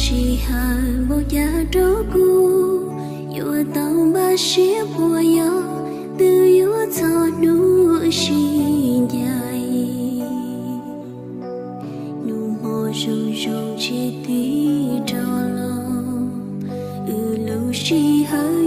Sij hawm npaum cas rau kuv yuav tau npaj siab puas yog twb yuav txog hnub sib ncaim. Nus hmo zoo zoo tsis tig rov los, wb lub sij hawm